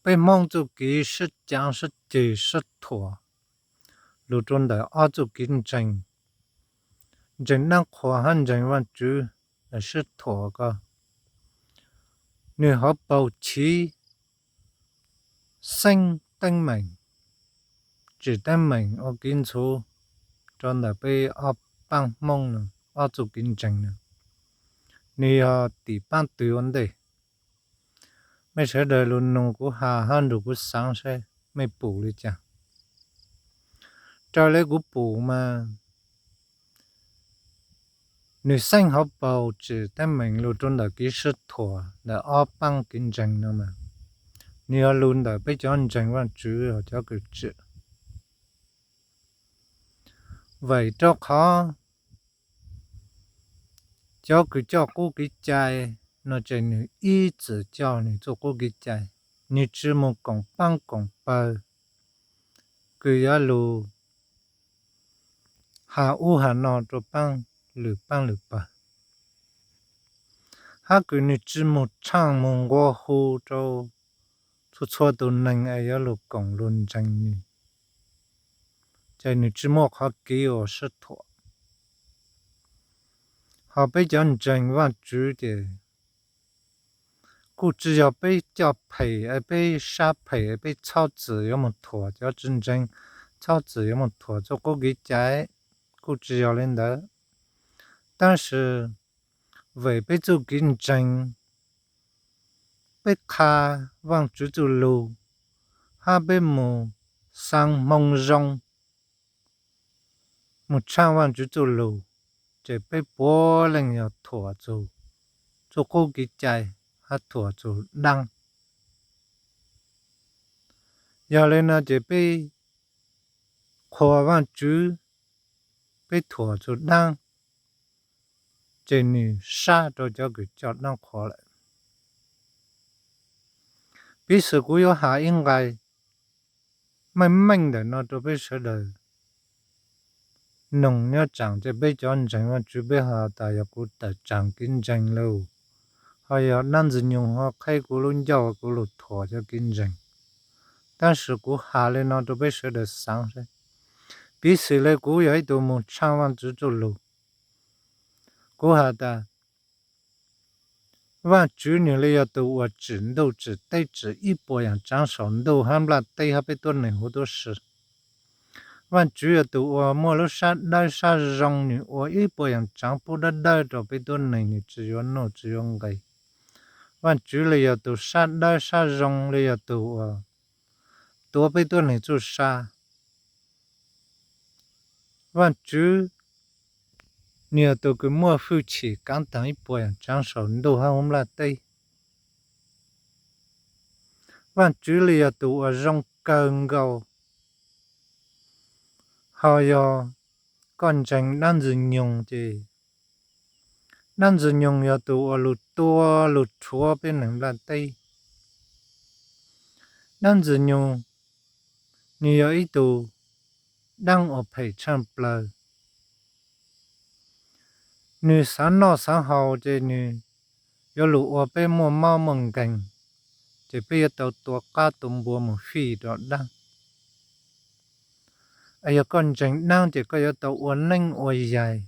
Peb Hmoob txuj kev sib caav sib ceg sib thuam lug rua ntawm ob txuj kev ntseeg, ntseeg dlaab qhuas hab ntseeg Vaajtswv sib thuam ko. Nwg hauv paug chiv xeeb teeb meem, tsim teeb meem ua kev ntxhuv rua ntawm peb ob paab Hmoob, ob txuj kev ntseeg na. Nwg yog tim paab twg ua ntej? Mej sawv daws lug noog kuv has hab nrug kuv xaav saib mej pum le caag. Raws le kuv pum mas, nwg xeeb hauv paug tsim teeb meem lug rua ntawm kev sib thuam ntawm ob paab kev ntseeg no mas, nwg yog lug ntawm peb cov ntseeg Vaajtswv cov kws tsim. Vim rua qhov cov kws coj qub kev cai no ces nwg ib txwm coj nwg txuj qub kev cai, nwg tsi moog koom paab koom pawg kws yuav lug has ub has no rua paab lwm paab lwm pawg, hab kws nwg tsi moog tshaaj moog nqua hu rua txhua txhua tug neeg es yuav lug koom lug ntseeg nwg, ces nwg tsi muaj qhov kev ua sib thuam. Ho peb cov ntseeg Vaajtswv ces kuj tsi yog peb coj phem es peb sab phem es peb txhob txwm yuav moog thuam cov tsi ntseeg, txhob txwm yuav moog thuam txuj qub kev cai, kuj tsi yog le ntawd. Tab sis vim peb txuj kev ntseeg, peb qha Vaajtswv txuj lug, hab peb moog xaa hmoo zoo, moog tshaaj Vaajtswv txuj lug, ces peb puav leej yog thuam txug txuj qub kev cai hab thuam txug daab. Yog le no ces peb qhuas Vaajtswv, peb thuam txug daab, ces nwg sab rua cov kws coj daab qhuas lawm. Piv xwm kuv yuav has ib nqai meej meej ntawm no rua peb sawv daws noog nyob tsaam, ces peb cov ntseeg Vaajtswv peb has tas yog kuv tawm tsaam kev ntseeg lauj, ho yog dlaab Ntxwg Nyoog ho qheb kuv lub ncauj kuv lug thuam cov kev ntseeg. Tab sis kuv has le no rua peb sawv daws xaav saib, piv xwm le kuv yog ib tug moog tshaaj Vaajtswv txuj lug, kuv has tas Vaajtswv nwg le yog tug uas tsim ntuj tsim teb tsim ib puas yaam tsaav saum ntuj hab nplaj teb hab peb tuab neeg huv tuab si. Vaajtswv yog tug uas muaj lub sab dawb sab zoo, nwg ua ib puas yaam tsaav pub dawb dawb rua peb tuab neeg, nwg tsi yuav nuj tsi yuav nqes. Vaajtswv le yog tug sab dawb sab zoo, le yog tug uas tuav peb tuab neeg txuj sa. Vaajtswv nwg yog tug kws muaj hwj chim kaav taag ib puas yaam tsaav saum ntuj hab huv nplaj teb. Vaajtswv le yog tug uas zoo kawg nkaus. Ho yog koj ntseeg dlaab Ntxwg Nyoog ces dlaab Ntxwg Nyoog yog tug uas lug tua lug rhuav peb neeg nplaj teb. Dlaab Ntxwg Nyoog nwg yog ib tug daab uas phem tshaaj plawg. Nwg xaav noj xaav haus ces nwg yuav lug ua peb muaj mob muaj nkeeg, ces peb yuav tau tua qaab tua npua moog fij rua daab. Es yog koj ntseeg daab ces koj yuav tau ua neeb ua yaig,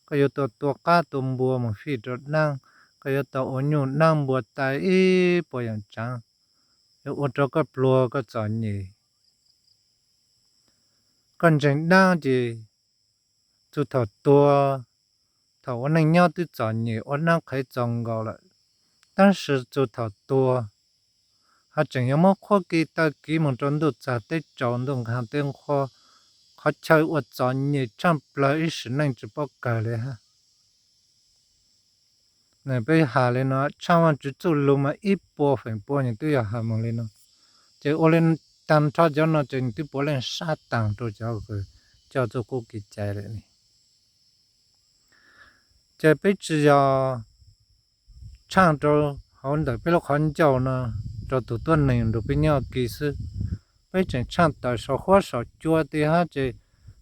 koj yuav tau tua qaab tua npua moog fij rua daab, koj yuav tau ua nyuj daab npua tai ib puas yaam tsaav, yuav ua rua koj pluag koj txom nyem. Koj ntseeg daab ces txug thaum tuag, thaum ua neej nyob twb txom nyem ua daab qhev txaus nkaus lawm, tab sis txug thaum tuag ho tseem yuav muab qhuab kev taw kev moog rua ntuj txag teb tsaus ntuj nqhaag teb nqhuab, qhov chaw ua txom nyem tshaaj plawg ib sim neej tsi paub kawg le hab. Peb has le no, tshaaj Vaajtswv txuj lug mas ib puas feem pua nwg twb yog has moog le no, ces ua le taag nrho cov no ces nwg twb puav leej sab taag rua cov kws coj txuj qub kev cai lawm ne. Ces peb tsi yog tshaaj rua hauv ntawm peb lub qhov ncauj no rua tug tuab neeg nrug peb nyob ua ke xwb, peb tseem tshaaj tawm saum huab saum cua teg hab ces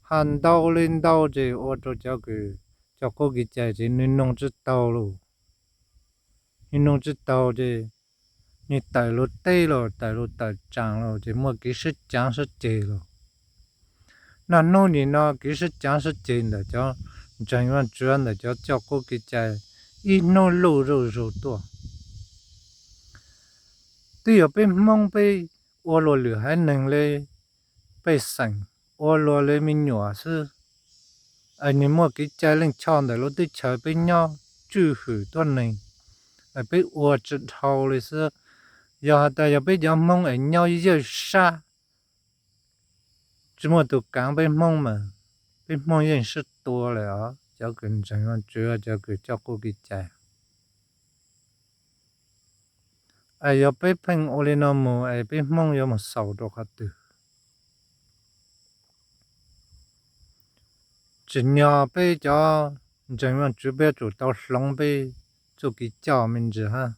has ntau le ntau ces ua rua cov kws coj qub kev cai ces nwg noog tsi taug lawm. Nwg noog tsi taug ces nws tawm luag teb los tawm luag tawm tsaam los ces muaj kev sib caav sib ceg los. Naj hnub nim no kev sib caav sib ceg ntawm cov ntseeg Vaajtswv ntawm cov coj qub kev cai ib hnub luj zuj zug tuaj. Twb yog peb Hmoob peb ua luag lwm haiv neeg le, pej xeem ua luag le me nyuam xwb, es nws muaj kev cai leej choj ntawm lub teb chaws peb nyob tswj hwm tuab neeg, es peb ua tsi dhau li xwb. Yog has tas yog peb cov Hmoob es nyob yawj sab, tsi muaj tug kaav peb Hmoob mas peb Hmoob yeej sib tua lawm os. Cov kws ntseeg Vaajtswv, cov kws coj qub kev cai, es yog peb pheej ua li no mus es peb Hmoob yuav mus xaus rau qhov twg? Tsim nyog peb cov ntseeg Vaajtswv peb yuav tsum tau hloov peb txuj kev coj me ntsis hab.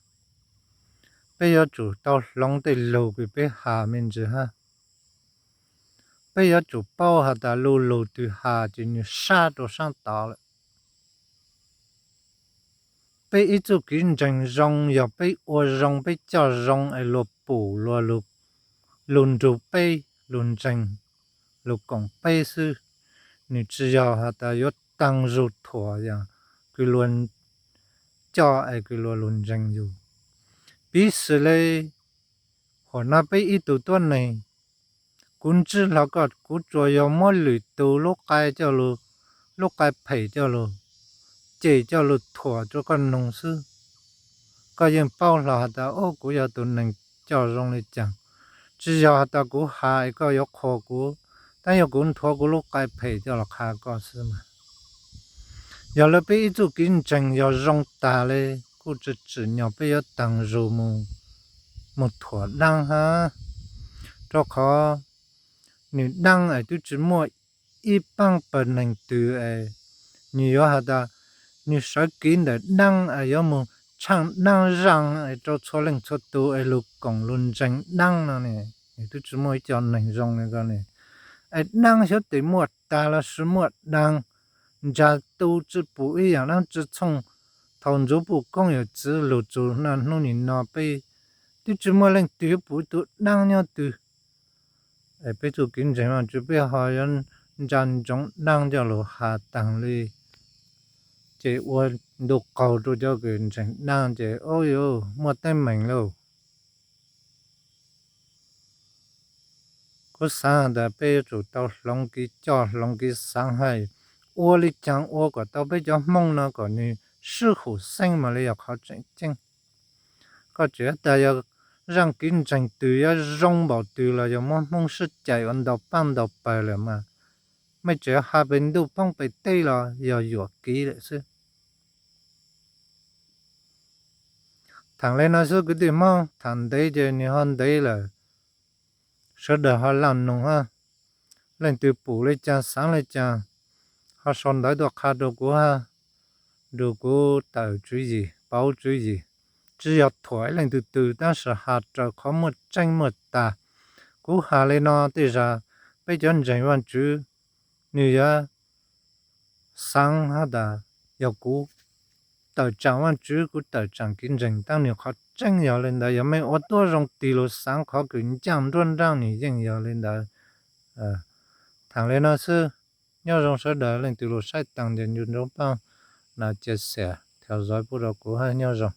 Peb yuav tsum tau hloov tej lug kws peb has me ntsis hab. Peb yuav tsum paub has tas lu lug twg has ces nws sab rau saab tod lawm. Peb ib txuj kev ntseeg zoo yog peb ua zoo, peb coj zoo es luag pum luag lug nrug peb lug ntseeg, lug koom peb xwb. Nws tsi yog has tas yuav taag zug thuam yog kws luag coj es kws luag lug ntseeg yug. Piv xwm le, huam no peb ib tug tuab neeg, kuv ntsib hlo koj kuv tsuas yog muab lwm tug lub qai coj lug, lub qai phem coj lug, cem coj lug thuam rua koj noog xwb. Koj yeej paub hlo has tas, o, kuv yog tug neeg coj zoo le caag. Tsi yog has tas kuv has es koj yuav qhuas kuv, tab yog kuv nthuav kuv lub qai phem coj lug qha koj xwb mas. Yog le peb ib txuj kev ntseeg yog zoo tag le, kuj tsi tsim nyog peb yuav taag zug mus thuam daab hab. Rua qhov nwg daab es twb tsi muaj ib paab pawg neeg twg es nwg yuav has tas nwg sawv kev ntawm daab es yuav mus tshaaj daab zaaj es rua txhua leej txhua tug es lug koom lug ntseeg daab no ne. Nwg twb tsi muaj ib co neeg zoo le ko ne. Es daab xyov tes muaj tag lossis muaj daag, ntsa tu tsi pum ib yaam daab tsi txhooj. Thaus ntxuav puj koob yawm txwv lug txug naj hnub nim no peb twb tsi muaj leej twg yuav pum ib tug daab nyob twg. Es peb txuj kev ntseeg Vaajtswv peb ho yuav ntsa ntsoov daab coj lug has taag le, ces ua ntu qaug rua cov kws ntseeg daab ces, o, yuav muaj teeb meem lauj. Kuv xaav tas peb yuav tsum tau hloov kev coj hloov kev xaav hab, ua le caag ua kom tau peb cov Hmoob no kom nwg swb hum xeeb mas le yog qhov tseem ceeb. Koj tseem tas yog zaaj kev ntseeg twg yuav zoo npaum twg los yog muab Hmoob sib cais ua ntau paab ntau pawg lawm mas, mej tseem has pes ntuj poob pes teb los yog yuam kev lawm xwb. Thaam le no xwb kwv tij Hmoob, thaam ntev ces nwg ho ntev lawm, sawv daws ho laaj noog hab. Leej twg pum le caag xaav le caag ho sau ntawv tuaj qha rua kuv hab, rua kuv tawm tswv yim pauv tswv yim. Tsi yog thuam ib leej twg twg tab sis has raws qhov muaj tseeb muaj tag. Kuv has le no tej zag peb cov ntseeg Vaajtswv nwg yuav xaav hab tas yog kuv tawm tsaam Vaajtswv, kuv tawm tsaam kev ntseeg tab nwg qhov tseeb yog le ntawd. Yog mej ua tuab zoo tig lug xaav qhov kws ncaaj nruab nraab nwg yeej yog le ntawd. Thaam le no xwb, nyob zoo sawv daws, leej twg lug saib taag ces nco ntsoov paab na, cia xiam thaus zov pub rua kuv hab, nyob zoo.